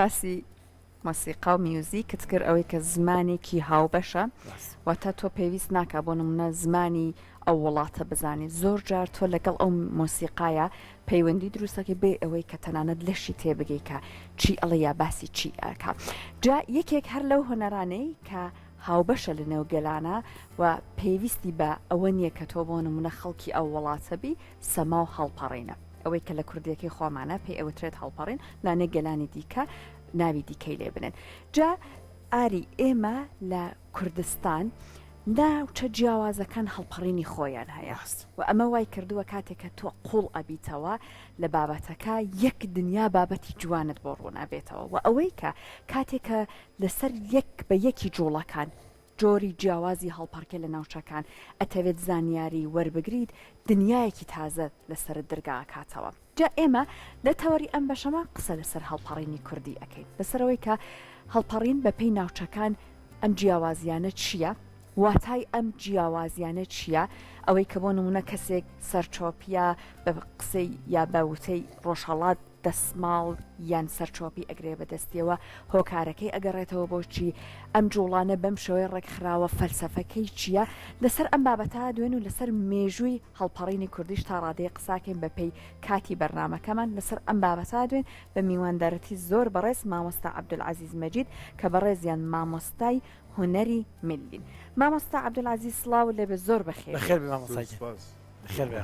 باسی مۆسیقا و میوزیکت کرد ئەوەی کە زمانێکی هاوبەشە واتە تۆ پێویست ناکا بۆ نمونە زمانی ئەو وڵاتە بزانی زۆر جار تۆ لەگەڵ ئەو مۆسیقایە پەیوەندی دروستەکەی بێ ئەوەی کە تەنانەت لەشی تێبگەی کە چی ئەڵێ یا باسی چی ئەکا جا یەکێک هەر لەو هونەرانەی کە هاوبەشە لە نێو گەلانە و پێویستی بە ئەوە نییە کە تۆ بۆ نمونە خەڵکی ئەو وڵاتە بی سەما و هەڵپەڕینە. ئەوەی کە لە کوردیەکەی خۆمانە پێی ئەوترێت هەڵپەڕین لانێ گەلانی دیکە ناوی دیکەی لێ بنێن جا ئاری ئێمە لە کوردستان ناوچە جیاوازەکان هەڵپەڕینی خۆیان هەیە و ئەمە وای کردووە کاتێک کە تۆ قوڵ ئەبیتەوە لە بابەتەکە یەک دنیا بابەتی جوانت بۆ ڕوون ئەبێتەوە و ئەوەی کە کاتێک کە لەسەر یەک بە یەکی جوڵەکان جۆری جیاوازی هەڵپەڕکێ لە ناوچەکان، ئەتەوێت زانیاری وەربگریت، دنیایەکی تازە لەسەرت درگا ئەکاتەوە. جا ئێمە لە تەوەری ئەم بەشەمان قسە لەسەر هەڵپەڕینی کوردی ئەکەین، لەسەر ئەوەی کە هەڵپەڕین بە پێی ناوچەکان ئەم جیاوازیانە چییە، واتای ئەم جیاوازیانە چییە، ئەوەی کە بۆ نموونە کەسێک سەرچۆپیە بە قسەی یا بە وتەی ڕۆژهەڵات، دەسماڵ یان سەرچۆپی ئەگرێ بە دەستیەوە، هۆکارەکەی ئەگەڕێتەوە بۆ چی، ئەم جوڵانە بەم شێوەیە ڕێکخراوە، فەلسەفەکەی چیە، لەسەر ئەم بابەتە دوێن و لەسەر مێژووی هەڵپەڕینی کوردیش تا ڕادەیەک قساکەین بە پێی کاتی بەرنامەکەمان لەسەر ئەم بابەتە دوێن بە میواندارەتی زۆر بەڕێز مامۆستا عەبدولعەزیز مەجید کە بەڕێزیان مامۆستای هونەری میللین. مامۆستا عەبدولعەزیز سڵاوت لێبێ زۆر بەخێر بێی. بەخێر بێی مامۆستا گیان. بەخێر بێ.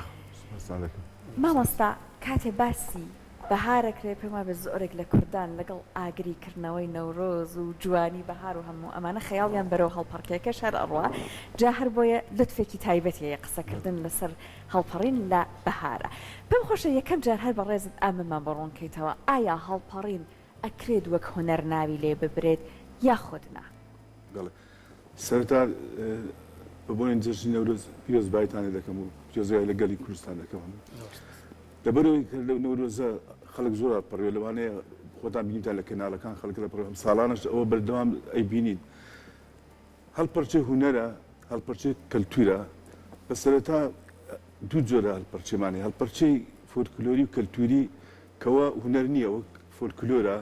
مامۆستا کاتێ باسی بەهار ئەکرێ پێم وابێ زۆرێک لە کوردان لەگەڵ ئاگری کردنەوەی نەورۆز و جوانی بەهار و هەموو ئەمانە خەیاڵیان بەرەو هەڵپەڕکێکەش هەر ئەڕوا جا هەر بۆیە لوتفێکی تایبەتی هەیە قسەکردن لەسەر هەڵپەڕین لە بەهارا پێم خۆشە یەکەم جار هەر بەڕێزت ئەمەمان بۆ ڕوون کەیتەوە ئایا هەڵپەڕین ئەکرێت وەک هونەر ناوی لێ ببرێت یاخود نا؟ بەڵێ سەرەتا بە بۆنەی جەژنی نەورۆز پیرۆزبایتان لێ دەکەم و پیرۆزبایی لە گەلی کوردستان دەکەم هەموو لەبەرەوەی کە لەو نەورۆزە خەڵک زۆر پەڕیوە لەوانەیە خۆتان بینیتان لە کەناڵەکان خەڵک لە پەڕیوە ساڵانەش ئەوە بەردەوام ئەیبینین هەڵپەرچێ هونەرە هەڵپەرچێ کەلتورە بە سەرەتا دوو جۆرە هەڵپەرچێمان هەیە هەڵپەرچێی فۆلکلۆری و کەلتوری کەوە هونەر نییە وەک فۆلکلۆرە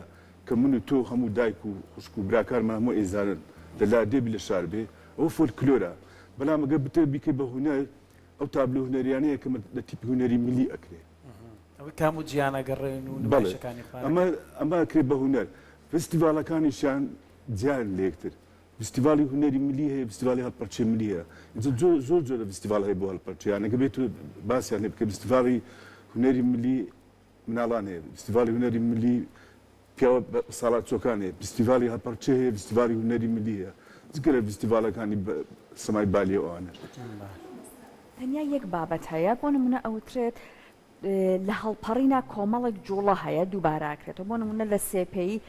کە من و تۆ هەموو دایک و خوشک و براکانمان هەموو ئەیزانن لە لادێ بی لە شار بێ ئەوە فۆلکلۆرە بەلام ئەگەر بتەوێ بیکەی بە هونەر ئەو تابلۆ هونەریانەیە کە لە تیپی هونەری ملی ئەکرێ. ئەوەی کە هەموو جیهان ئەگەڕێن و بەڵێ نمایشەکانی خۆیان ئەمە ئەکەن. ئەمە ئەکرێ بە هونەر. فستیڤاڵەکانیشیان جیان لە یەکتر. فستیڤاڵی هونەری ملی هەیە فستیڤاڵی هەڵپەرچێ ملی هەیە. ئینجا زۆر جۆرە فستیڤاڵ هەیە بۆ هەڵپەرچێ یان ئەگەر بێت و باسیان لێ بکەی فستیڤاڵی هونەری ملی مناڵان هەیە، فستیڤاڵی هونەری ملی پیاوە ساڵاچۆکان هەیە، فستیڤاڵی هەڵپەڕکێ هەیە، فستیڤاڵی هونەری ملی هەیە، جگە لە فستیڤاڵەکانی سەمای بالیە و ئەوانەش. تەنیا یەک بابەت هەیە، بۆ نموونە ئەوترێت لە هەڵپەڕینا کۆمەڵێک جووڵە هەیە دووبارە ئەکرێتەوە، بۆ نموونە لە سێپێیی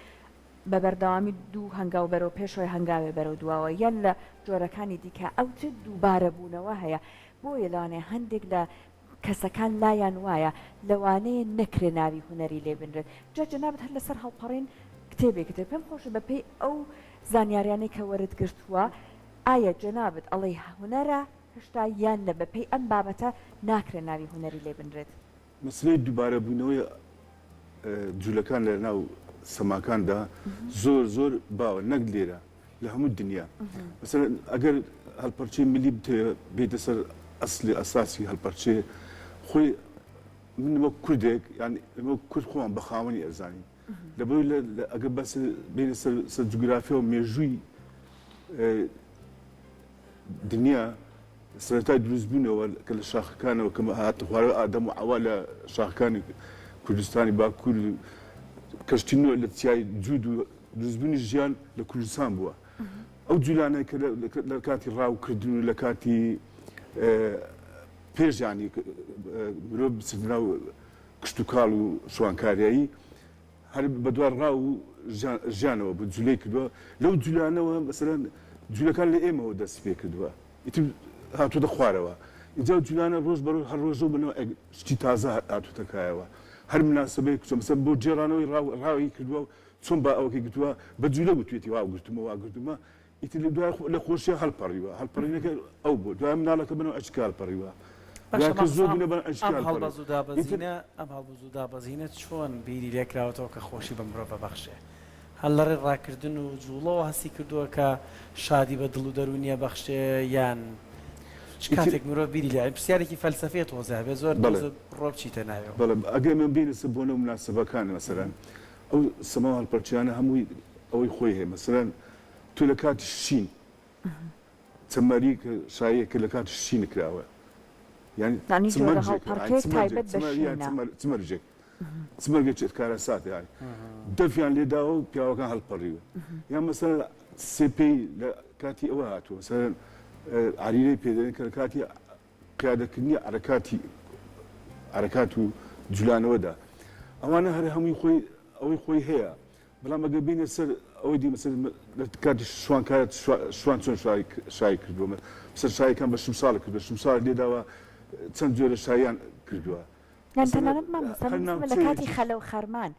بە بەردەوامی دوو هەنگاو بەرەو پێشەوەی هەنگاوێ بەرەو دواوە یان لە جۆرەکانی دیکە ئەوترێت دووبارەبوونەوە هەیە، بۆیە لەوانەیە هەندێک لە کەسەکان لایان وایە لەوانەیە نەکرێ ناوی هونەری لێ بنرێت جا جەنابت هەر لەسەر هەڵپەڕین کتێبێکت هەیە پێم خۆشە بە پێی ئەو زانیاریانەی کە وەرت گرتووە ئایا جەنابت ئەڵێی هونەرە هێشتا یان نە بە پێی ئەم بابەتە ناکرێ ناوی هونەری لێ بنرێت؟ مەسەلەی دووبارە بوونەوەی جولەکان لە ناو سەماکاندا زۆر زۆر باوە نەک لێرە لە هەموو دنیا مەسەلەن ئەگەر هەڵپەرچەی ملی بتەوێ بێیتە سەر ئەسلی ئەساسی هەڵپەرچێ خۆی من وەک کوردێک یان ئێمە وەک کورد خۆمان بە خاوەنی ئەزانین لەبەر ئەگەر بەس بینە سەر سەر جوگرافیا و مێژووی دنیا سەرەتای دروستبوونەوە کە لە شاخەکانەوە کە هاتە خوارەوە ئادەم و عەوا لە شاخەکانی کوردستانی باکوور کەشتی نوێ لە چیای جوود و دروستبوونی ژیان لە کوردستان بووە. ئەو جولانەی کە لە کاتی ڕاوکردن و لە کاتی پێش یانی مرۆڤ بچێتە ناو کشتوکاڵ و شوانکاریایی هەر بەدوای ڕاو و ژیانەوە بوو جولەی کردووە لەو جولانەوە مەسەلەن جولەکان لە ئێمەوە دەستی پێ کردووە ئیتر هاتووەتە خوارەوە ئینجا جولانە ڕۆژ بە ڕۆژ هەر ڕۆژە و بەنەوە شتی تازە هاتووتە کایەوە هەر مناسبەیەک چۆن مەسەلەن بۆ گێڕانەوەی ڕاو ڕاوی کردووە چۆن با ئەوەکەی گرتووە بە جولە وتوێتی وا گرتوومە وا گرتوومە ئیتر لە دوای لە خۆشیە هەڵپەڕیوە هەڵپەڕینەکە ئەو بوو دوای مناڵەکە بنەوە ئەچکە هەڵپەڕیوە باشە دوای کە زۆر مامۆستا بوونە بە ئەم ئەچکە هەڵپەڕی هەڵبەز و ئیتر دابەزینە ئەم هەڵبەز و دابەزینە چۆن بیری لێکراوەتەوە کە خۆشی بە مرۆڤ ئەبەخشێ؟ هەر لە ڕێی ڕاکردن و جووڵەوە هەستی کردووە کە شادی بە دڵ و دەروونیە بەخشێ یان چ ئیتر کاتێک مرۆڤ بیری لێ پرسیارێکی فەلسەفیە تۆزێ ئەبێ زۆر بەڵێ تۆزێ ڕۆ بچیتە ناوێ. بەڵێ ئەگەر من بێینە سەر بۆنە و موناسەبەکان مەسەلەن ئەو سەما و هەڵپەرکێیانە هەمووی ئەوەی خۆی هەیە مەسەلەن تۆ لە کاتی شین چەمەری کە شاییەکە لە کاتی شین کراوە یانی یانی چ جۆرە مەرجێکە یانی هەڵپەڕکێیەک چ مەرجێک تایبەت چ بە مەر یان شینە. چ مەر چ مەرجێک چ مەرگێک چ کارەساتە یانی دەفیان لێ داوە و پیاوەکان هەڵپەڕیون یان مەسەلەن سێ پێی لە کاتی ئەوە هاتووە مەسەلەن عەریرەی پێ دەنێن کە لە کاتی قیادەکردنی عەرەکاتی عەرەکات و جولانەوەدا ئەوانە هەر هەمووی خۆی ئەوەی خۆی هەیە بەڵام ئەگەر بینە سەر ئەوەی دی مەسەلەن لە کاتی شوان کارت شوان چۆن شای کردووە مەسەلەن شایەکان بە شمشاڵ کردووە شمشاڵ لێداوە چەند جۆرە شایان کردووە یان مەسەلەن تەنانەت مامۆستا هەر من مەبەستمە لە کاتی ناوچەیەکیش خەلە و خەرمان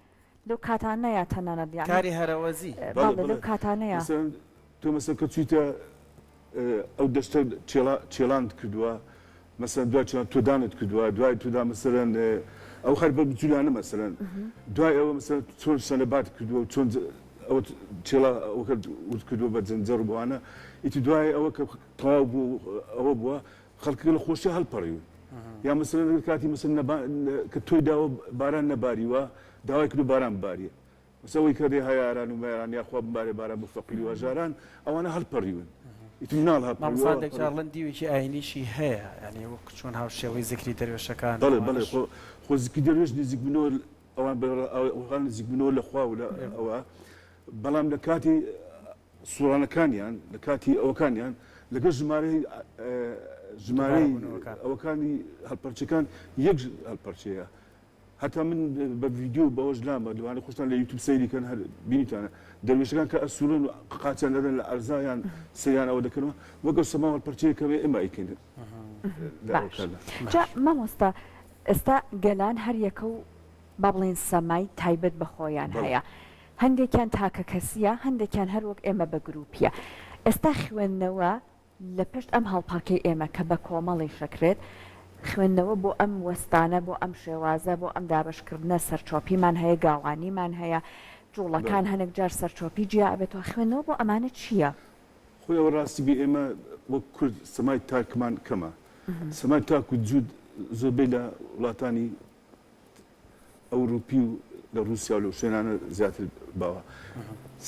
لەو کاتانەیا تەنانەت یانی کاری هەرەوەزی. بەڵێ بەڵێ لەو بەڵێ کاتانەیا. مەسەلەن تۆ مەسەلەن کە چوویتە ئەو دەشتە چێڵا چێڵانت کردووە مەسەلەن دوای چێڵان تۆدانت کردووە دوای تۆدا مەسەلەن ئەو هەر بە جولانە مەسەلەن دوای ئەوە مەسەلەن چۆن شەنەبات کردووە و چۆن ئەوە چێڵا ئەوەکە ورد کردووە بە جەنجەڕ و بەوانە ئیتر دوای ئەوە کە تەواو بوو ئەوە بووە خەڵکەکە لە خۆشی هەڵپەڕیون یا مەسەلەن لە کاتی مەسەلەن نەبا کە تۆی داوە باران نەباریوە داوای کردو باران بباریە بەس ئەوەی کە دێ هەیاران و مەیاران یاخوا بمبارێ باران بۆ فەقیر و هەژاران ئەوانە هەڵپەڕیون ئیتر مناڵ هەڵپەڕیوە مامۆستا ئەو هەندێک جار هەڵپەڕی ڵێن دیوێکی ئاینیشی هەیە یانی وەک چۆن هاوشێوەی زکری دەروێشەکان بەڵێ بەڵێ ئەوانەش خۆ خۆ زکری دەروێش نزیک بوونەوە ئەوان بە ئەوان نزیک بوونەوە لە خوا و لە ئەوە بەڵام لە کاتی سوڕانەکانیان لە کاتی ئەوەکانیان لەگەڵ ژمارەی ژمارەی دووبارەبوونەوەکان. ئەوەکانی هەڵپەرچەکان یەک هەڵپەرچەیە هەتا من بە ڤیدیۆ بەوەش لامە لەوانەیە خۆشتان لە یوتوب سەیری کەن هەر بینیتانە دەروێشەکان کە ئەسوڕێن و قاچیان دەدەن لە ئەرزا یان سەریان ئەوە دەکەنەوە وەک ئەو سەما هەڵپەرچەیە کە ئێمە ئەیکەین لە باش ئەوەکاندا. جا مامۆستا ئێستا گەلان هەر یەکە و با بڵێین سەمای تایبەت بە خۆیان بەڵێ. هەیە هەندێکیان تاکەکەسییە هەندێکیان هەر وەک ئێمە بە گروپییە ئێستا خوێندنەوە لە پشت ئەم هەڵپەڕکەی ئێمە کە بە کۆمەڵیش ئەکرێت، خوێندنەوە بۆ ئەم وەستانە، بۆ ئەم شێوازە، بۆ ئەم دابەشکردنە سەرچۆپیمان هەیە، گاوانیمان هەیە، جوڵەکان بەڵێ. هەنێک جار سەرچۆپی جیا ئەبێتەوە، خوێندنەوە بۆ ئەمانە چییە؟ خۆی ئەوە ڕاستی بێ ئێمە وەک کورد سەمای تاکمان کەمە. سەمای تاک و جووت زۆربەی لە وڵاتانی ئەوروپی و لە ڕووسیا و لەو شوێنانە زیاتر باوە.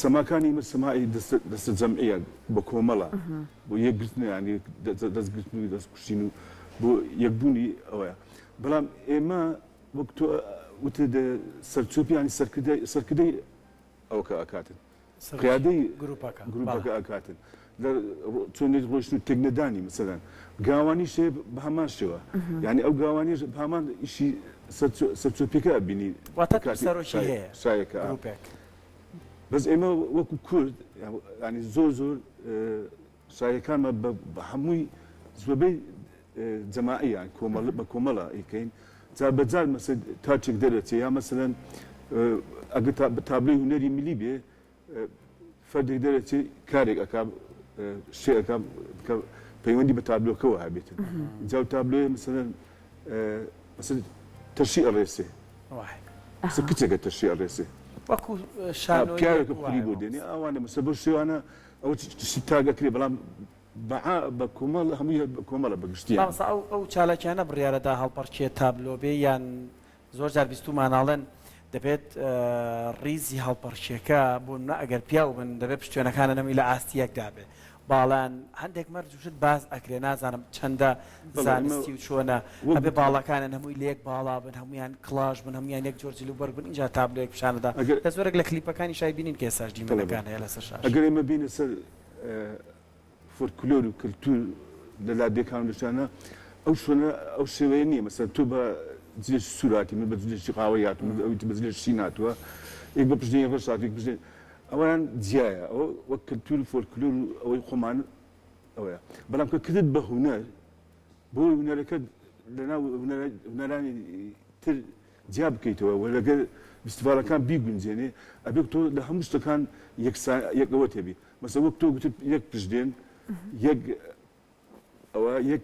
سەماکانی ئێمە سەمای دەستە جەمعیە بە کۆمەڵە بۆ یەکگرتنە یانی دەستگرتن و دەست کوشتین و بۆ یەکبوونی ئەوەیە. بەڵام ئێمە وەک تۆ وتت سەرچۆپی یانی سەرکردەی سەرکردەی ئەوەکە ئەکاتن. سەرۆکی قیادەی گروپەکە بەڵێ. گروپەکە ئەکاتن لە چۆنیەتی ڕۆیشتن و تێکنەدانی مەسەلەن گاوانیش هەیە بە هەمان شێوە یانی ئەو گاوانیش بە هەمان ئیشی سەرچۆپیەکە ئەبینی واتە لە کاتی سەرۆکی هەیە شایەکە گروپێک. بەس ئێمە وەکو کورد یانی زۆر زۆر شایەکانمان بە هەمووی زۆربەی جەماعی یان کۆمەڵ بە کۆمەڵە ئەیکەین جار بە جار مەسەلەن تاچێک دەرەچێ یا مەسەلەن ئەگەر تابلۆی هونەری ملی بێ فەردێک دەرەچێ کارێک ئەکا شتێک ئەکا کە پەیوەندی بە تابلۆکەوە هەبێتن جا و تابلۆیە مەسەلەن مەسەلەن تەشی ئەڕێسێ مەسەلەن کچێکە تەشی ئەڕێسێ وەکو شانۆیەک پیاوێکە خوری وایە بۆ دێنێ ئەوانە مەسەلەن بەو شێوانە ئەوە شتی تاک ئەکرێ بەڵام بە عا بە کۆمەڵ هەمووی هەر بە کۆمەڵە بە گشتی یانی. مامۆستا ئەو ئەو چالاکیانە بڕیارەدا هەڵپەڕکێ تابلۆ بێ یان زۆر جار بیستوومانە ئەڵێن دەبێت ڕیزی هەڵپەڕکێکە بۆ نمونە ئەگەر پیاو بن دەبێت پشتێنەکانیان هەمووی لە ئاستی یەکدا بێ باڵان هەندێک مەرج و شت باس ئەکرێ نازانم چەندە بەڵێ ئێمە زانستی و چۆنە وەک ئەبێ گوتم. باڵاکانیان هەمووی لە یەک باڵا بن هەموویان کڵاش بن هەموویان یەک جۆر جلوبەرگ بن ئینجا تابلۆیەک پیشانەدا ئەگەر لە زۆرێک لە کلیپەکانیشا بینین کە ئێستاش بەڵێ بەڵێ دیمەنەکان هەیە لەسەر شاشە. ئەگەر ئێمە بێینە سەر فۆلکلۆر و کەلتور لە لادێکان و لە شوێنە ئەو شوێنە ئەو شێوەیە نییە مەسەلەن تۆ بە جلێکی سوور هاتی من بە جلێکی قاوەی هاتووم من ئەوی تر بە جلێکی شین هاتووە یەک بە پشتێنی ڕەش هاتووە یەک پشتێنی ئەوەیان جیایە ئەوە وەک کەلتور و فۆلکلۆر و ئەوەی خۆمان ئەوەیە بەڵام کە کردت بە هونەر بۆ هونەرەکەت لەناو هونەرانی تر جیا بکەیتەوە و لەگەر فیستیڤاڵەکان بیگونجێنێ ئەبێ تۆ لە هەموو شتەکان یەکسان یەک ئەوە تێبی مەسە وەک تۆ گوتت یەک پشدێن یەک ئەوە یەک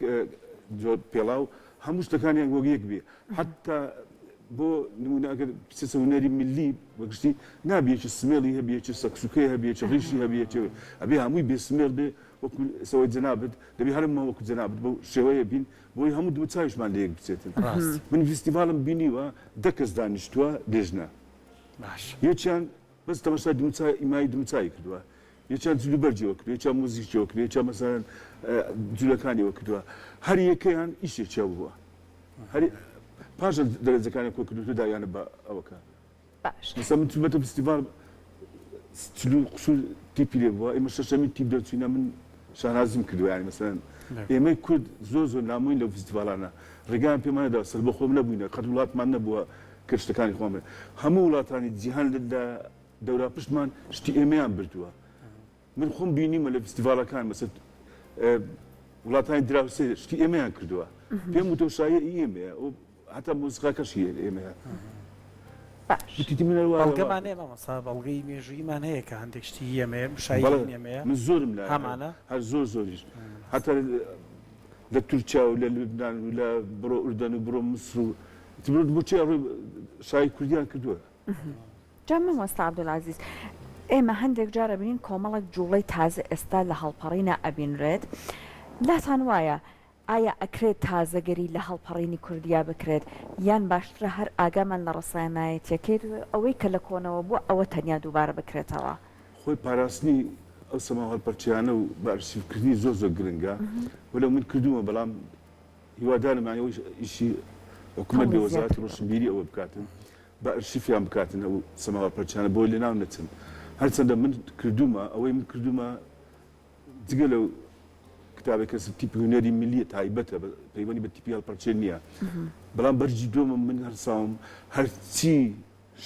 جۆر پێڵاو هەموو شتەکانیان وەک یەک بێ حتا. بۆ نمونە ئەگەر بچێتە هونەری ملی بەگشتی نابێ یەکی سمێڵی هەبێ یەکی سەکسوکەی هەبێ یەکی ڕیشی هەبێ یەکی ئەبێ هەمووی بێ سمێڵ بێ وەکو سەوەی جەنابت دەبێ هەرممان وەکو جەنابت بەو شێوەیە بین بۆی هەموو دم و چاویشمان لە یەک بچێتن ڕاست. من ڤیستیڤاڵم بینیوە دە کەس دانیشتووە لێژنە باش. یەکیان بەس تەماشای دم و چاوی ئیمای دم و چاوی کردووە یەکیان جلوبەرگیەوە کردووە یەکیان موزیکیەوە کردووە یەکیان مەسەلەن جولەکانیەوە کردووە هەر یەکەیان ئیشێکیان بووە هەر پاشان دەرەجەکانیان کۆ کردووە داویانە بە ئەوەکە باش. مەسەلەن من چوومەتە فستیڤاڵ 40 و قسوور تیپی لێ بووە ئێمە شەشەمین تیپ دەرچووینە من شانازیم کردووە یانی مەسەلەن ئێمەی کورد زۆر زۆر نامۆین لەو فستیڤاڵانە ڕێگایان پێمان نەداوە سەربەخۆم نەبووینە قەت وڵاتمان نەبووە کە شتەکانی خۆمان بێت هەموو وڵاتانی جیهان لە دەوراپشتمان شتی ئێمەیان بردووە من خۆم بینیمە لە فستیڤاڵەکان مەسەل وڵاتانی دراوسێ شتی ئێمەیان کردووە پێم وتەوە شایە ئی ئێمەیە و هەتا مۆسیقاکەش هی ئێمەیە باش وتیتی من هەر وا بەڵگەمان هەیە مامۆستا بەڵگەی مێژووییمان هەیە کە هەندێک شتی هی ئێمەیە شایی بەڵێ هی ئێمەیە من زۆرم لایە هەمانە هەر زۆر زۆریش هەتا لە تورکیا و لە لوبنان و لە بڕۆ ئوردەن و بڕۆ میسر و ئیتر بۆچی ئەڕۆی شایی کوردیان کردووە جا مامۆستا عەبدولعەزیز ئێمە هەندێک جار ئەبینین کۆمەڵێک جوڵەی تازە ئێستا لە هەڵپەڕینا ئەبینرێت لاتان وایە ئایا ئەکرێت تازەگەری لە هەڵپەڕینی کوردیا بکرێت یان باشترە هەر ئاگامان لە ڕەسەنایەتیەکەی و ئەوەی کە لە کۆنەوە بووە ئەوە تەنیا دووبارە بکرێتەوە؟ خۆی پاراستنی ئەو سەما و هەڵپەرکێیانە و بە ئەرشیفکردنی زۆر زۆر گرنگە وەلو من کردوومە بەڵام هیوادارم یانی ئەوەی ئیشی حکومەت بێ هەوڵی وەزارەتی زیاتر ڕۆشنبیری ئەوە بکاتن با ئەرشیفیان بکاتن ئەو سەماوە پەرچانە بۆی لەناو نەچن هەرچەندە من کردوومە ئەوەی من کردوومە جگە لەو کتابێک کە تیپی هونەری ملیە تایبەتە پەیوەندی بە تیپی هەڵپەرچێ نییە بەڵام بەرجی دووەمم من هەرساوم هەرچی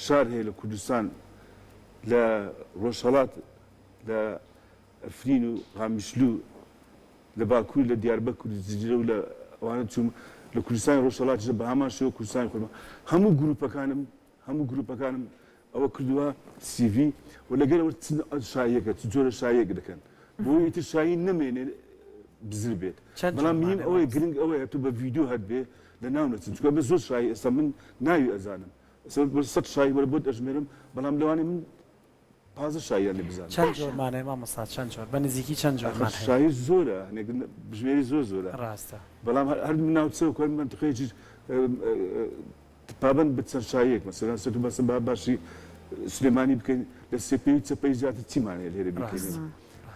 شار هەیە لە کوردستان لە ڕۆژهەڵات لە عفرین و قامیشلو لە باکوور لە دیاربەکر و جزیرە و لە ئەوانە چووم لە کوردستانی ڕۆژهەڵاتیش بە هەمان شێوە کوردستانی خۆم هەموو گروپەکانم هەموو گروپەکانم ئەوە کردووە سیڤی و لەگەر ئەوە چ شاییەکە چ جۆرە شاییەک دەکەن بۆی ئیتر شایی نەمێنێ بزر بێت چەند بەڵام جۆرمان میم هەیە ئەوەیە مامۆستا؟ گرنگ ئەوەیە تۆ بە ڤیدیۆ هەت بێ لە ناو نەچن چونکە بە زۆر شایی ئێستا من ناوی ئەزانم ئێستا بە سەد شایی وەرە بۆت ئەژمێرم بەڵام لەوانەیە من 15 شاییان لێ بزانم. چەند باشە. جۆرمان هەیە مامۆستا چەند جۆر؟ بە نزیکی چەند ئاخر جۆرمان هەیە؟ شایی زۆرە هەنێک بژمێری زۆر زۆرە ڕاستە. بەڵام هەر ناوچە و هەر مەنتقەیەکیش پابەند بە چەند شاییەک مەسەلەن سەر بەسە با باشی سلێمانی بکەین لە سێپێی چەپەی زیاتر چیمان هەیە لێرە بیکەین ڕاست.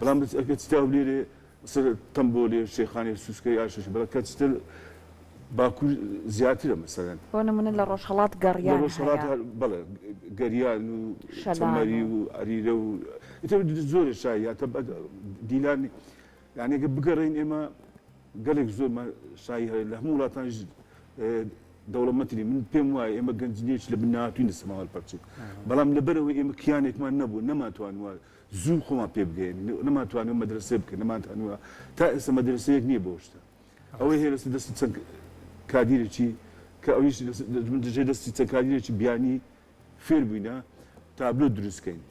بەڵام ئەگەر چیتە هەولێرێ سەر تەمبۆلێ شێخانێ سوسکەی ئاشەش بەڵام کە چیتە باکوور زیاترە مەسەلەن. بۆ نموونە لە ڕۆژهەڵات لە گەڕیان ڕۆژهەڵات هەیە. هەر بەڵێ گەریان و شەلان چەمەری و. و عەریرە و ئیتر زۆرە شایی هەتا دیلان یانی ئەگەر بگەڕێین ئێمە گەلێک زۆرمان شایی هەیە لە هەموو وڵاتانیش دەوڵەمەندترین من پێم وایە ئێمە گەنجینەیەکی لە بن نەهاتووین لە سەماوەر پەرچین بەڵام لەبەرئەوەی ئێمە کیانێکمان نەبوو نەمانتوانیوە زوو خۆمان پێ بگەیەنین نەمانتوانیوە مەدرەسەیە بکەین نەمانتوانیوە تا ئێستا مەدرەسەیەک نییە بۆ شتە ئەوەی هەیە لەسەر دەستی چەند کادیرێکی کە ئەویش لەژێر دەستی چەند کادیرێکی بیانی فێر بووینە تابلۆ دروست کەین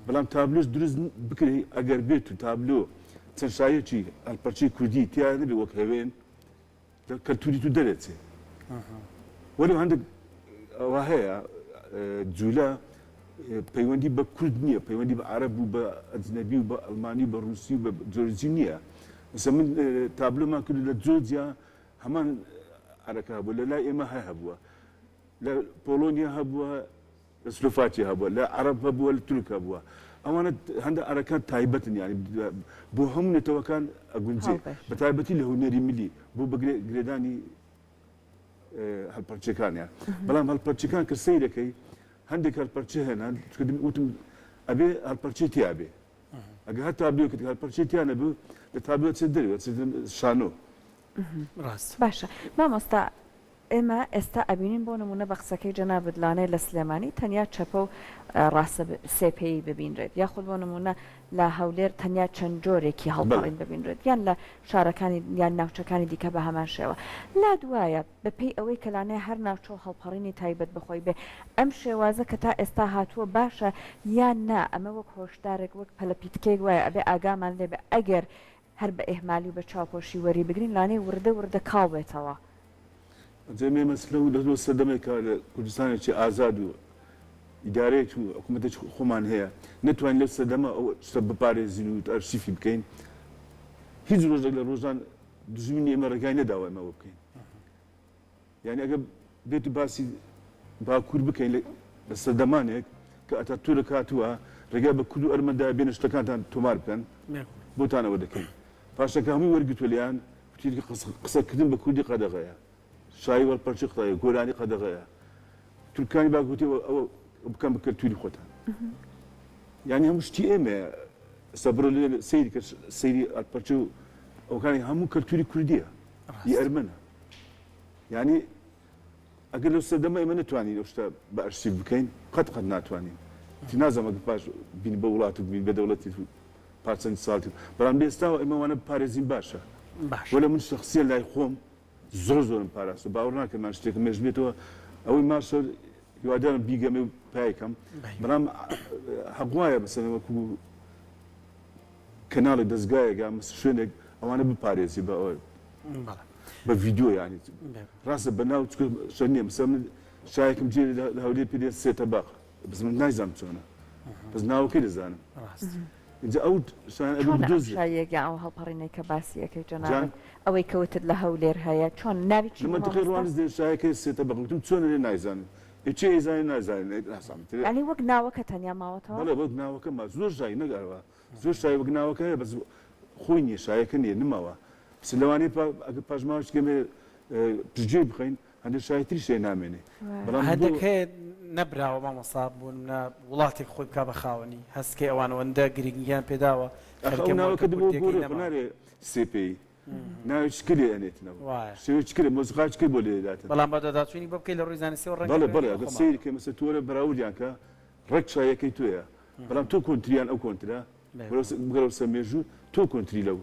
بەڵام تابلۆش دروست بکرێ ئەگەر بێت و تابلۆ چەند شایەکی هەڵپەرچەی کوردی تیا نەبێ وەک هەوێن لە کەلتوری تو دەرەچێ وەلو هەندێک ئەوە هەیە جوولە پەیوەندی بە کورد نییە پەیوەندی بە عرب و بە ئەجنەبی و بە ئەلمانی و بە رووسی و بە جۆرجی نییە ئێستا من تابلۆمان کرد لە جۆرجیا هەمان عەرەکە هەبوو لە لای ئێمە هەر هەبووە لە پۆڵۆنیا هەبووە لە سلۆفاکیا هەبووە لە عەرەب هەبووە لە تورک هەبووە ئەوانە هەندە ئەرەکان تایبەتن یانی بۆ هەموو نەتەوەکان ئەگونجێ هاوبەش. بە تایبەتی لە هونەری ملی بۆ بە گرێدانی هەلپەرچەکانیان بەڵام هەلپەرچەکان کە سەیرەکەی هەندێک هەلپەرچە هێنا وتم ئەبێ هەلپەرچەی تیا بێ ئەگە هەر تابلۆکت هەلپەرچەی تیا نەبوو لە تابلۆ چێت دەرەوە چێت شانۆ ڕاست. باشە مامۆستا ئێمە ئێستا ئەبینین بۆ نموونە بە قسەکەی جەنابت لانەیە لە سلێمانی تەنیا چەپە و ڕاستە سێپێیی ببینرێت یاخود بۆ نموونە لە هەولێر تەنیا چەند جۆرێکی بەڵێ. هەڵپەڕین ببینرێت یان لە شارەکانی یان ناوچەکانی دیکە بە هەمان شێوە لات وایە بە پێی ئەوەی کە لانەیە هەر ناوچە و هەڵپەڕینی تایبەت بە خۆی بێ ئەم شێوازە کە تا ئێستا هاتووە باشە یان نا ئەمە وەک هۆشدارێک وەک پەلەپیتکەیەک وایە ئەبێ ئاگامان لێ بێ ئەگەر هەر بە ئیهمالی و بە چاوپۆشی وەری بگرین لانەیە وردە وردە کاڵ بێتەوە. ئەنجا ئێمە لەو لەو سەردەمێکا لە کوردستانێکی ئازاد و ئیدارەیەک و حکوومەتێکی خۆمان هەیە نەتوانین لەو سەردەمە ئەو شتە بپارێزین و ئەرشیفی بکەین هیچ ڕۆژێک لە ڕۆژان دوژمنی ئێمە ڕێگای نەداوە ئێمە ئەوە بکەین یانی ئەگەر بێت و باسی باکوور بکەین لە سەردەمانێک کە ئەتاتورک هاتووە ڕێگای بە کورد و ئەرمەن دایە بێنە شتەکانتان تۆمار بکەن بۆتان ئەوە دەکەین پاشان کە هەمووی وەرگرتووە لێیان وتی قسەکردن بە کوردی قەدەغەیە شایی وەڵپەرچی قەدەغەیە گۆرانی قەدەغەیە تورکانی باک وتی ئەوە بکەن بە کەلتوری خۆتان یعنی هەموو شتی ئێمەیە ئێستا بڕۆ لێ سەیری کە سەیری ئەلپەرچە و ئەوکانی هەموو کەلتوری کوردیە ی ئەرمەنە یانی ئەگەر لەو سەردەمە ئێمە نەتوانین ئەو شتە بە ئەرشیف بکەین قەت قەت ناتوانین تی نازانم ئەگەر پاش بین بە وڵات و بین بە دەوڵەتی پاش چەند ساڵی بەڵام لە ئێستاوە ئێمە وانە بپارێزین باشە باش وەلە من شخصیە لای خۆم زۆر زۆرم پاراستوە باوەڕ ناکەم من شتێکم مێش بێتەوە ئەوەی ماشە هیوادارم بیگەمێ و پایکەم بەڵام حەق وایە مەسەلەن وەکو کەناڵێک دەزگایەک یان مەسە شوێنێک ئەوانە بپارێزی بە ئەوە بە ڤیدیۆ یانی ڕاستە بە ناو چکە شەر نییە مەسە من شایەکم جێ لە هەولێر پێ دێت سێتە باق بەس من نایزانم چۆنە بەس ناوەکەی دەزانم اینجا ئەو شایان ئەبێ چۆنە ئەم بدۆزرێت شایەک یان ئەو هەڵپەڕینەی کە باسی ئەکەی جان جەنابت ئەوەی کە وتت لە هەولێر هەیە چۆن ناوی چی لە بوو مەنتیقەی مامۆستا؟ ڕوانز دێ شایەکەی سێتە بەق وتم چۆنە لێ نایزانم ئێ کێ ئەیزانێ نایزانێ نازانم ترێ یانی وەک ناوەکە تەنیا ماوەتەوە؟ بەڵێ وەک ناوەکە ما زۆر شای نەک ئەوە زۆر شای وەک ناوەکە هەیە بەس خۆی نییە شایەکە نییە نماوە بس لەوانەیە ئەگەر پاشماوەش کەمێ پشتگوێی بخەین هەندێک شای تریش هەیە نامێنێ بەڵام بۆ هەندێک هەیە نەبراوە مامۆستا بۆ نمونە وڵاتێک خۆی بکا بە خاوەنی هەستکەی ئەوان ئەوەندە گرنگیان پێداوە ئەخ ئەو خەریکە ناوەکە مۆرکە دەبۆ کوردیەکەی گۆڕێ خۆ نەماوە. نارێ سێ پێی ناوی چ کرێ ئەنێتنەوە وایە. شێوەی چ کرێ مۆسیقا چ کرێ بۆ لێ دەداتن. بەڵام بەدواداچوونی بۆ بکەی لە ڕووی زانستیەوە ڕەنگە بەڵێ بەڵێ پەیوەندی بە ئەگەر خۆمانەوە. سەیری کەی مەسەلەن تۆ وەرە بەراوردیان کە ڕێک شایەکەی تۆیە بەڵام تۆ کۆنتری یان ئەو کۆنترە بگەرەوە سەر مێژوو تۆ کۆنتری لەو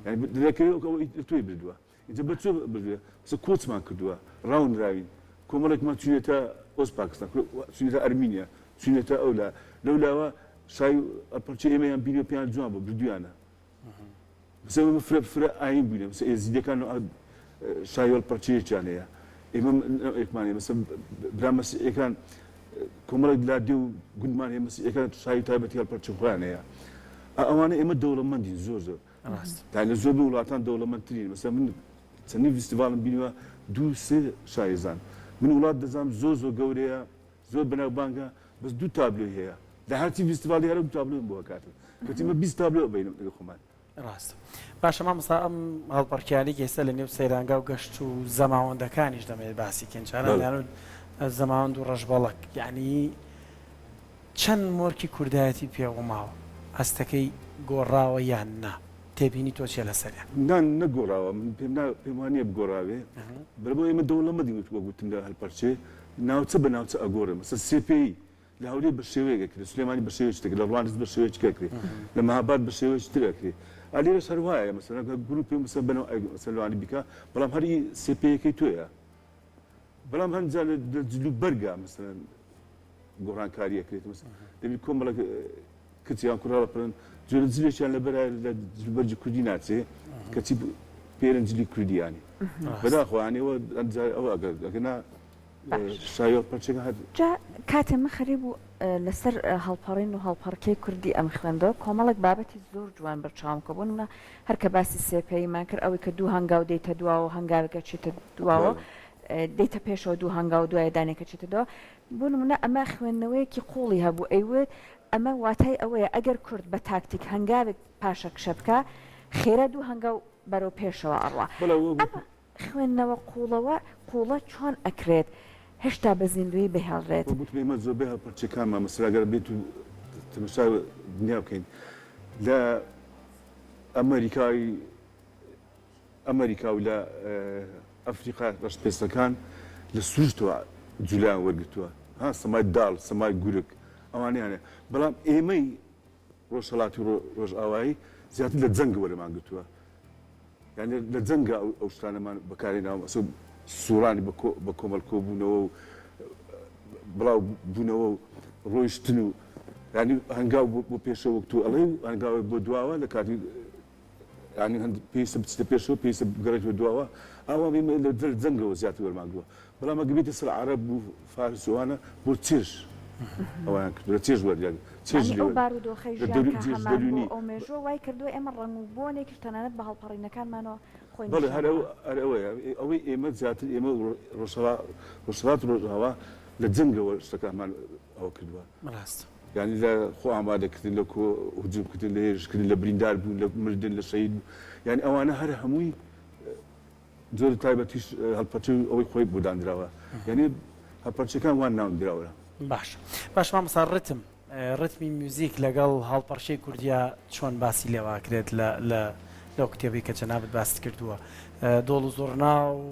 یانی دەکەوێت ئەو تۆی بردووە ئینجا بە چۆ بردووە بەسە کۆچمان کردووە ڕاونراوین کۆمەڵێکمان چوینەتە ئۆز پاکستان چوینەتە ئەرمینیا چوینەتە ئەولا لەولاوە شای ئەپەرچە ئێمەیان بینیوە پێیان جوان بوو بردویانە بەسە ئێمە فرە فرە ئاین بووینە بەسە ئێزیدەکان شایۆل پەرچەیەکیان هەیە ئێمە نەوعێکمان هەیە مەسە برا مەسیحیەکان کۆمەڵێک لادێ و گوندمان هەیە مەسیحیەکان شای تایبەتی هەڵپەرچە خۆیان هەیە ئەوانە ئێمە دەوڵەمەندین زۆر زۆر تا لە زۆر وڵاتان دەوڵەمەندترین مەسە من چەندین فیستیڤاڵم بینیوە دوو سێ شایزان من وڵات دەزانم زۆر زۆر گەورەیە زۆر بەناوبانگە بەس دوو تابلۆی هەیە لە هەرچی فیستیڤاڵی هەرە دوو تابلۆم بۆ ئەکاتن کەچی من 20 تابلۆ ئەبینم لەگەڵ خۆمان. ڕاستە. باشە مامۆستا ئەم هەڵپەڕکێیانەی کە ئێستا لە نێو سەیرانگا و گەشت و زەماوەندەکانیش دەمەوێت باسی کەین جاران بەڵێ. دەیانوت زەماوەند و ڕەشبەڵەک یەعنی چەند مۆرکی کوردایەتی پێوە ماوە؟ هەستەکەی گۆڕاوە یان نا؟ تێبینی تۆ چیە لەسەریان؟ نا نەگۆڕاوە من پێم نا پێم وا نییە بگۆڕاوێ بەرە بۆ ئێمە دەوڵەمەندین وت وەک وتم لە هەلپەرچێ ناوچە بە ناوچە ئەگۆڕێ مەسەلەن سێپێی لە هەولێر بە شێوەیەک ئەکرێ، لە سلێمانی بە شێوەیەکی تر، لە ڕواندز بە شێوەیەکی تر ئەکرێ، لە مەهاباد بە شێوەیەکی تر ئەکرێ. ئا لێرەش هەر وایە مەسەلەن ئەگەر گرووپێ مەسەلەن بە نەوعێک مەسەلەن لەوانی بیکا، بەڵام هەر ئی سێ پێیەکەی تۆیە. بەڵام هەند جار لە جل و بەرگا مەسەلەن گۆڕانکاری ئەکرێت. مەسەلەن دەبی کۆمەڵێک کچ یان کوڕ هەڵەپەڕن جۆرە جلێکیان لەبەرە لە جل و بەرگی کوردی ناچێ، کەچی پێرن جلی کوردی یانی. بەداخەوە یانی ئەوە هەند جار ئەوە ئەگەر ئەگەر نا جا کاتێ من خەریک بوو لەسەر هەڵپەڕین و هەڵپەڕکێی کوردی ئەم خوێندەوە کۆمەڵێک بابەتی زۆر جوان بەرچاوم کەوت بۆ نمونە هەر کە باسی سێپێیمان کرد ئەوەی کە دوو هەنگاو دێیتە دواوە هەنگاوێک ئەچیتە دواوە دێیتە پێشەوە دوو هەنگاو دوایە دانێک ئەچیتە دواوە بۆ نمونە ئەمە خوێندنەوەیەکی قوڵی هەبوو ئەیوت ئەمە واتای ئەوەیە ئەگەر کورد بە تاکتیک هەنگاوێک پاشەکشە بکا خێرا دوو هەنگاو بەرەو پێشەوە ئەڕوا ئەمە خوێندنەوە قووڵەوە قووڵە چۆن ئەکرێت هێشتا بە زیندوویی بهێڵرێت؟ وەک گوتم ئێمە زۆربەی هەڵپەرچەکانمان مەسەلەن ئەگەر بێت و تەماشای دنیا بکەین لە ئەمەریکای ئەمەریکا و لە ئەفریقا ڕەشپێستەکان لە سروشتەوە جولەیان وەرگرتووە ها سەمای داڵ سەمای گورگ ئەوانەیان هەیە بەڵام ئێمەی ڕۆژهەڵاتی و ڕۆژئاوایی زیاتر لە جەنگ وەرمان گرتووە یانی لە جەنگا ئەو شتانەمان بەکارهێناوە مەسەلەن سوڕانی بە کۆمەڵ کۆبوونەوە و بڵاو بوونەوە و ڕۆیشتن و یانی هەنگاو بۆ پێشەوە وەک تۆ ئەڵێی و هەنگاوێک بۆ دواوە لە کاتی. یانی هەند پێویستە بچیتە پێشەوە پێویستە بگەڕێیتەوە دواوە ئاوا ئێمە لە جەنگەوە زیاتر وەرمانگرتووە بەڵام ئەگەر بێتە سەر عەرەب و فارس و ئەوانە بۆ چێژ ئەویان کردووە لە چێژ وەریان چێژ یانی لێ ئەو وەر بارودۆخەی لە ژیان دەروون کە چێژ هەمان بووە دەروونی ئەو مێژووە وای کردووە ئێمە ڕەنگ و بۆنێکیش تەنانەت بە هەڵپەڕینەکانمانەوە خۆی بەڵێ نیشان هەر ئەو بدا. هەر ئەوەیە ئەوەی ئێمە زیاتر ئێمە ڕۆژهەڵا ڕۆژهەڵات و ڕۆژئاوا لە جەنگەوە شتەکانمان ئەوە کردووە. ڕاستە. یانی لە خۆ ئامادە کردن لە کۆ هجوم کردن لە هێرش کردن لە بریندار بوون لە مردن لە شەهید بوون یانی ئەوانە هەر هەمووی جۆری تایبەتیش هەڵپەرچێ و ئەوەی خۆی بۆ داندراوە یانی هەڵپەرچەکان وان ناوندراوە. باشە باش مامۆستا ڕتم ڕتمی میوزیک لەگەڵ هەڵپەڕکێی کوردیا چۆن باسی لێواکرێت لە لە لەو کتێبەی کە جەنابت باست کردووە دۆڵ و زوڕنا و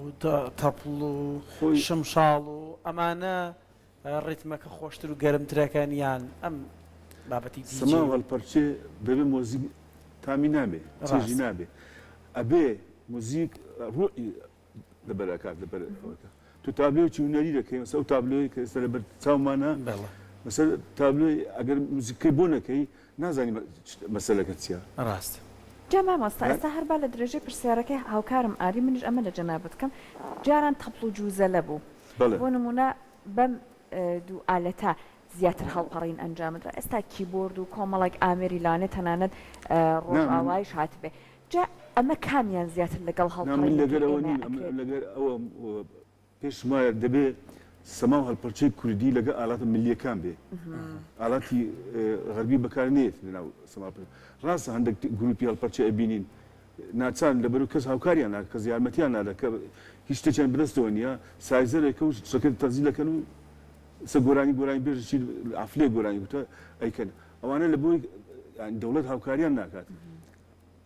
تەپڵ و خۆی شمشاڵ و ئەمانە ڕیتمەکە خۆشتر و گەرمترەکەن یان ئەم بابەتی سەما دیجەی و و. هەڵپەرچێ بەبێ مۆزیک تامی نابێ چێژی ڕاستە. نابێ ئەبێ موزیک ڕوحی لەبەر ئەکات لەبەر ئەوەکە تۆ تابلۆیەکی هونەری دەکەی مەسە ئەو تابلۆیەی کە ئێستا لەبەر چاومانە بەڵێ. مەسە تابلۆی ئەگەر موزیکەکەی بۆ نەکەی نازانی مەسەلەکە چیە. ڕاستە. جا مامۆستا ئێستا هەر با لە درێژەی پرسیارەکەی هاوکارم ئاری منیش ئەمە لە جەنابت بکەم جاران تەپڵ و جوزەلە بوو بەڵێ. بۆ نموونە بەم دوو ئالەتە زیاتر هەڵپەڕین ئەنجامدرا ئێستا کیبۆرد و کۆمەڵێک ئامێری لانێ تەنانەت نا من. ڕۆژئاوایش هاتبێ جا ئەمە کامیان زیاتر لەگەڵ نا من هەڵپەڕینەکەی لەگەر ئەوە ئێمەیا نیم ئەمن ئەکرێت؟ لەگەر ئەوەم پێشم وایە دەبێ سەما و هەڵپەرچەی کوردی لەگەڵ ئالاتە ملییەکان بێ ئالاتی غەربی بەکار نێت لەناو سەما ڕاستە هەندێک گروپی هەڵپەرچە ئەبینین ناچارن لەبەرو کەس هاوکاریان ناکە کەس یارمەتیان نادا کە هیچ شتێکیان بەدەستەوە نییە سایزەرێکە و شتەکە تەزیل دەکەن و سە گۆرانی گۆرانی بێژە چی عەفلێ گۆرانی گوتە ئەیکەن ئەوانە لە بۆی یانی دەوڵەت هاوکاریان ناکات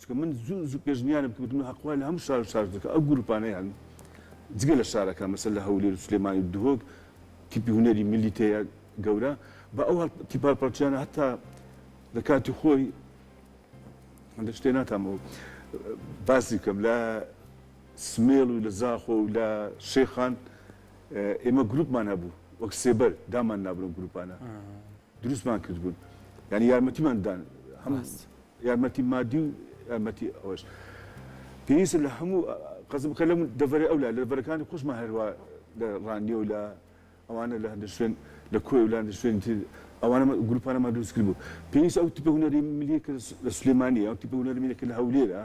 چونکە من زوو زوو پێشنیارم کرد من حەق وایە لە هەموو شار و شارۆچکەکە ئەو گروپانەیان جگە لە شارەکان مەسەل لە هەولێر و سلێمانی و دهۆک تیپی هونەری ملی تەیە گەورە بە ئەو تیپە هەڵپەڕکێیانە هەتا لە کاتی خۆی هەندێک شتێ ناتامەوە باسی بکەم لە سمێڵ و لە زاخۆ و لە شێخان ئێمە گروپمان هەبوو وەک سێبەر دامان نابوون گروپانە دروستمان کردبوون یعنی یارمەتیمان دان هەم یارمەتی مادی و یارمەتی ئەوەش پێویستە لە هەموو قەزم بکە لەم دەڤەرە ئەو لە دەڤەرەکانی خۆشمان هەروە لە ڕانیە و لە ئەوانە لە هەندێک شوێن لە کۆیە و لە هەندێک شوێنی تر ئەوانە گروپانەمان دروست کردبوو. پێویستە ئەو تیپە هونەری ملیە کە لە سلێمانییە، ئەو تیپە هونەری ملیە کە لە هەولێرە،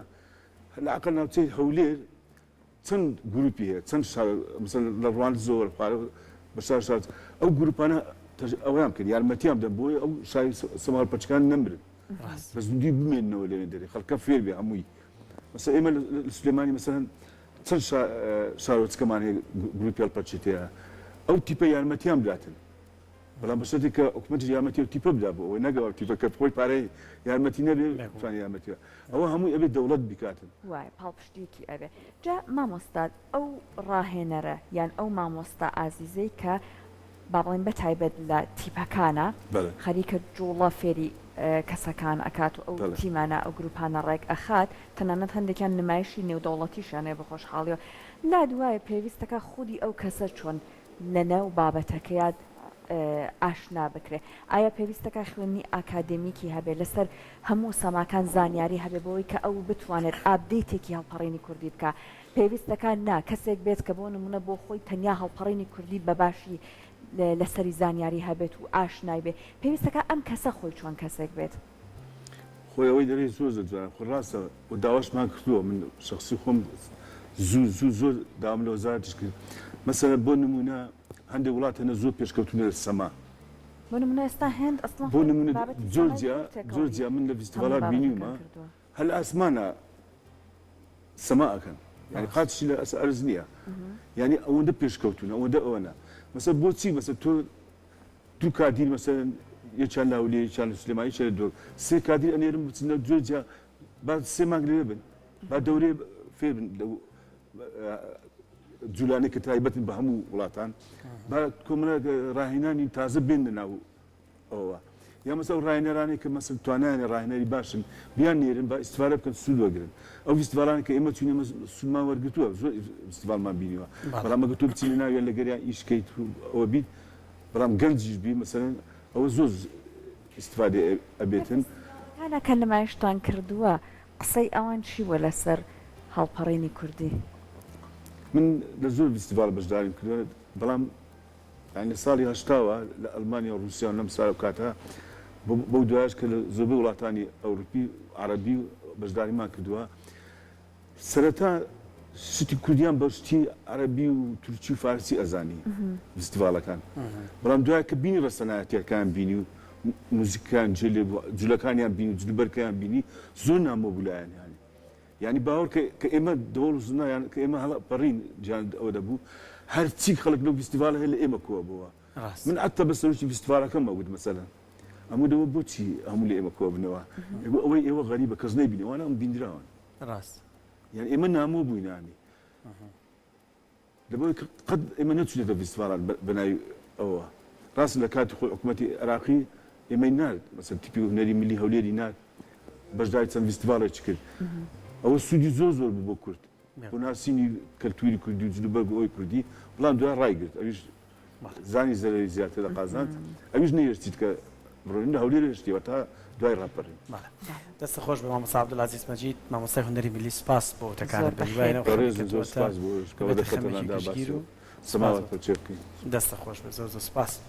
لە ئەقەل ناوچەی هەولێر چەند گروپی هەیە، چەند شار مەسەلەن لە ڕواندزەوە خوارە بە شار شار ئەو گروپانە ئەوەیان بکەن، یارمەتیان بدەن بۆی ئەو شاری سەما پەرچەکان نەمرن. بە زیندووی بمێننەوە لەوێ دەرێ خەڵکە فێر بێ هەمووی. مەسەلەن ئێمە لە سلێمانی مەسەلەن چەند شارۆچکەمان هەیە گروپی هەڵپەرچێ تێیە ئەو تیپە یارمەتیان بداتن بەڵام بە شەرتێک کە حکومەتیش یارمەتی ئەو تیپە بدا بۆ ئەوەی نەک ئەو تیپە کە خۆی پارەی یارمەتی نەبێ بتوانێ یارمەتی بدا ئەوە هەمووی ئەبێ دەوڵەت بیکاتن. وایە پاڵپشتیەکی ئەبێ جا مامۆستا ئەو ڕاهێنەرە یان ئەو مامۆستا ئازیزەی کە با بڵێین بە تایبەت لە تیپەکانا خەریکە جوڵە فێری کەسەکان ئەکات و ئەو تیمانە ئەو گروپانە ڕێک ئەخات تەنانەت هەندێکیان نمایشی نێودەوڵەتیشیان هەیە بە خۆشحاڵیەوە لات وایە پێویستەکا خودی ئەو کەسە چۆن لەناو بابەتەکەیا ئاشنا بکرێ ئایا پێویستەکا خوێندنی ئاکادێمیکی هەبێ لەسەر هەموو سەماکان زانیاری هەبێ بۆی کە ئەو بتوانێت update ێکی هەڵپەڕینی کوردی بکا پێویست دەکات نا کەسێک بێت کە بۆ نموونە بۆ خۆی تەنیا هەڵپەڕینی کوردی بە باشی لەسەری زانیاری هەبێت و ئاشنای بێ، پێویست دەکات ئەم کەسە خۆی چۆن کەسێک بێت؟ خۆی ئەوەی دەرێی زۆر زۆر جوانە خۆ ڕاستە و داواشمان کردووە من شەخسی خۆم زوو زوو زۆر داوام لە وەزارەتیش کرد مەسەلەن بۆ نموونە هەندێک وڵات هەنە زۆر پێشکەوتوونە لە سەما بۆ نموونە ئێستا هێند ئەسڵەن بۆ خۆی نموونە بابەتی سەمای جۆرجیا زۆر تێکەڵی جۆرجیا من لە هەموو فیستیڤاڵات بابەتەکان بینیومە کردووە. هەر لە ئاسمانا سەما ئەکەن یانی قاچیشی لە ئەسە ئەرز نییە یانی ئەوەندە پێشکەوتون ئەوەندە ئەوەنە مەسە بۆچی مەسە تۆ دوو کادیر مەسە یەکیان لە هەولێر یەکیان لە سلێمانی یەکیان لە دهۆک سێ کادیر ئەنێرم بچنە جۆرجیا با سێ مانگ لەوێ بن با دەورێ فێر بن لەو جولانەی کە تایبەتن بە هەموو وڵاتان با کۆمەڵێک ڕاهێنانی تازە بێننە ناو ئەوە یا مەسەلەن ئەو ڕاهێنەرانەی کە مەسەلەن توانایان هەیە ڕاهێنەری باشن بیان نێرن با ئیستفادە بکەن سوود وەرگرن ئەو فیستیڤاڵانە کە ئێمە چووین ئێمە سوودمان وەرگرتووە زۆر فیستیڤاڵمان بینیوە بەڵام ئەگەر تۆ بچی لەناویان لەگەریان ئیش کەیت و ئەوە بیت بەڵام گەنجیش بی مەسەلەن ئەوە زۆر ئیستفادەی لە ئەبێتن. فیستیڤاڵەکانا کە نمایشتان کردووە. قسەی ئەوان چی بووە لەسەر هەڵپەڕینی کوردی؟ من لە زۆر ڤیستیڤاڵ بەشداریم کردوە بەڵام یانی لە ساڵی هەشتاوە لە ئەڵمانیا و ڕووسیا و نەمسا و کاتە بەو دوایش کە لە زۆربەی وڵاتانی ئەوروپی و عەرەبی بەشداریمان کردووە سەرەتا شتی کوردیان بە شتی عەرەبی و تورکی و فارسی ئەزانی ڤیستیڤاڵەکان بەڵام دوای کە بینی ڕەسەنایەتیەکان بینی و موزیکەکان جێ لێ بوو جلەکانیان بینی و جلوبەرگەکەیان بینی زۆر نامۆ بوو لایان یانی یانی باوەڕ کە کە ئێمە دەوڵ و زنا یان کە ئێمە هەڵە پەڕین جیان ئەوە دەبوو هەرچی خەڵک لەو ڤیستیڤاڵە هەیە لە ئێمە کۆ بۆوە من حەتتا بە سەرۆکی ڤیستیڤاڵەکەم ئەگوت مەسەلەن ئەموو دەوە بۆچی هەموو لە ئێمە کۆ بنەوە ئەگو ئەوەی ئێوە غەریبە کەس نەیبینی ئەوانە ئەم بیندراون ڕاست یان ئێمە نامۆ بووین یانی لەبەرئەوەی کە قەت ئێمە نەچووینەتە ڤیستڤاڵات بە ناوی ئەوەوە. ڕاستە لە کاتی خۆی حکوومەتی عێراقی ئێمەی نارد، مەسەلەن تیپی هونەری میللی هەولێری نارد، بەشداری چەند ڤیستیڤاڵێکی کرد. ئەوە سوودی زۆر زۆر بوو بۆ کورد، بۆ ناسینی کەلتووری کوردی و جلوبەرگ و ئەوەی کوردی، بەڵام دوای ڕایگرت. ئەویش زانی زەرەری زیاتر لە قازانج، ئەویش نەیهێشت چیتکە بڕۆین لە هەولێر هێشتیەوە تا دوای ڕاپەڕین. بەڵێ دەستت خۆش بێ مامۆستا عەبدولعەزیز مەجید مامۆستای هونەری میللی سوپاس بۆ وتەکانت زۆر بە هیوای بەخێر ئەو بەڕێزن خەمێکە زۆر تۆتە سوپاس بۆ ئێوەش کە ببێتە دەرفەتەمان خەمێکی دا باسی گشتگیر و سەماوات سوپاس بۆ پەرچێ بکەین. دەستت خۆش بێ زۆر زۆر سوپاس.